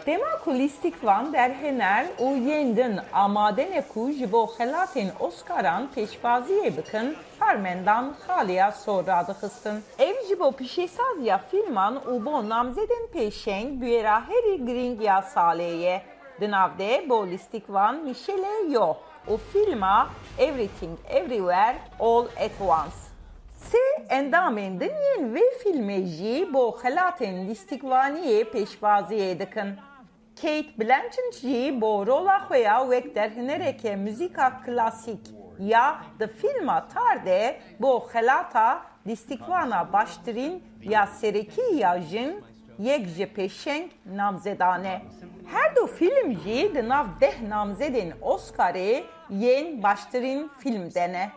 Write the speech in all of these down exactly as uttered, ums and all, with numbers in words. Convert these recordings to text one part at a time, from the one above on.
Dema ku lîstikvan derhêner û yên din amade ne ku ji bo xelatên Oscaran pêşbaziyê bikin, karmendan xaliya sor radixistin. Ev ji bo pîşesaziya fîlman û bo namzedên pêşeng bûyera herî girîng ya salê ye. Di nav de bo lîstikvan Michelle Yeoh û fîlma Everything Everywhere All at Once. Sê endamên din yên vê fîlmê jî bo xelatên lîstikvaniyê pêşbaziyê dikin. Kate Blanchett jî bo rola xwe ya wek derhinereke muzîka klasîk ya di fîlma Tar de bo xelata lîstikvana baştirîn ya serekî ya jin yek ji pêşeng namzedan e. Her du fîlm jî di nav deh namzedên Oscarê yên baştirîn fîlm de ne.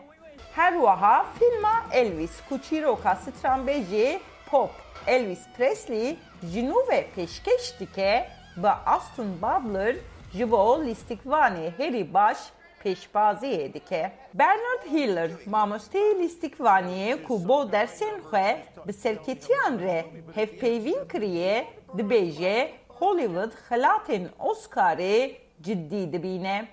Her wiha fîlma Elvis ku çîroka stranbêjê pop Elvis Presley ji nû ve pêşkêş dike, bi Austin Butler ji bo lîstikvanê herî baş pêşbaziyê dike. Bernard Hiller, mamosteyê lîstikvaniyê ku bo dersên xwe bi serketiyan re hevpeyvîn kiriye, dibêje Hollywood xelatên Oscarê cidî dibîne.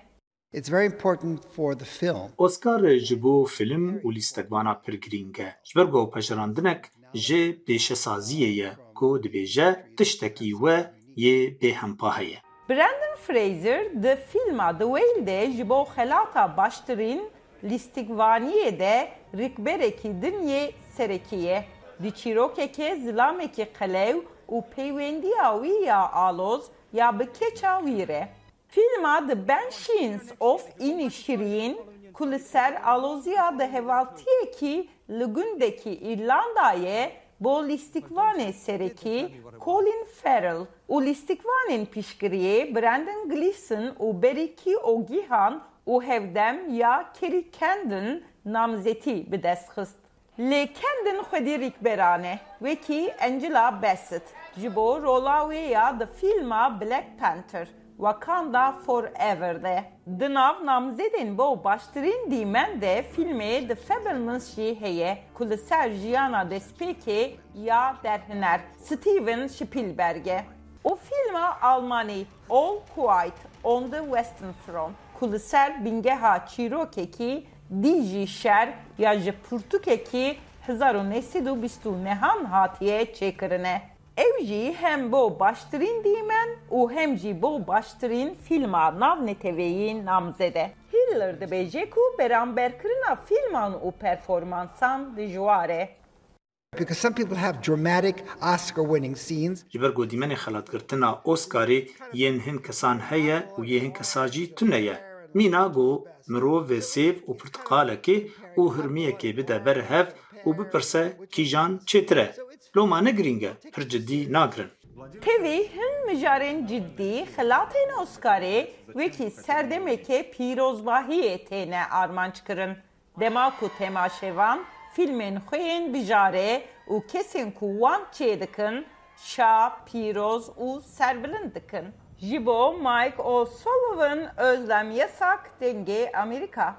It's very important for the film. Oscar ji bo film û lîstikvana pir girîng e. Ji ber ku ew pejerandinek ji pêşesaziyê ye ku dibêje tiştekî we yê bêhempa heye. Brendan Fraser di fîlma The Whale de ji bo xelata baştirîn lîstikvaniyê de rikberekî din yê serekî ye. Di çîrokeke zilamekî qelew û peywendiya wî ya aloz ya bi keça wî re. Fîlma The Banshees of Inisherin, ku li ser aloziya di hevaltiyekî li gundekî Îrlandayê bo lîstikvanê serekî Colin Farrell û lîstikvanên piştgiriyê Brendan Gleeson û Barry Keoghan û hevdem ya Kerry Condon namzetî bi dest xist. Lê Condon xwedî rîkberan e, wekî Angela Bassett ji bo rola wê ya di fîlma Black Panther, Wakanda Forever de. Di nav namzedên bo baştirîn dîmen de fîlmê The Fabelmans jî heye, ku li ser jiyana destpêkê ya derhiner Steven Spielberg e. Û fîlma Almanî All Quiet on the Western Front, ku li ser bingeha çîrokekî dî jî şer ya ji pirtûkekî hezar û neh sed û bîst û nehan hatiye çêkirine. Ew jî hem bo baştirîn dîmen û hem jî bo baştirîn fîlma navneteweyî namzed e. Hiller dibêje ku beramberkirina fîlman û performansan dijwar e. Because some people have dramatic Oscar-winning scenes. Ji ber ku dîmenê xelatgirtina Oscarê yên hin kesan heye û yê hin kesa jî tune ye. Mîna ku mirov vê sêv û pirtiqalekê û hirmiyekê bide ber hev û bipirse kîjan çêtir e. Loma ne girîng e, pir cidî nagirin. Tevî hin mijarên cidî xelatên Oscarê wekî serdemeke pîrozbahiyê têne armanckirin. Dema ku temaşevan fîlmên xwe yên bijare û kesên ku wan çêdikin şa, pîroz û serbilind dikin. Ji bo Mike O'Sullivan, Özlem Yasak, Dengê Amerîka.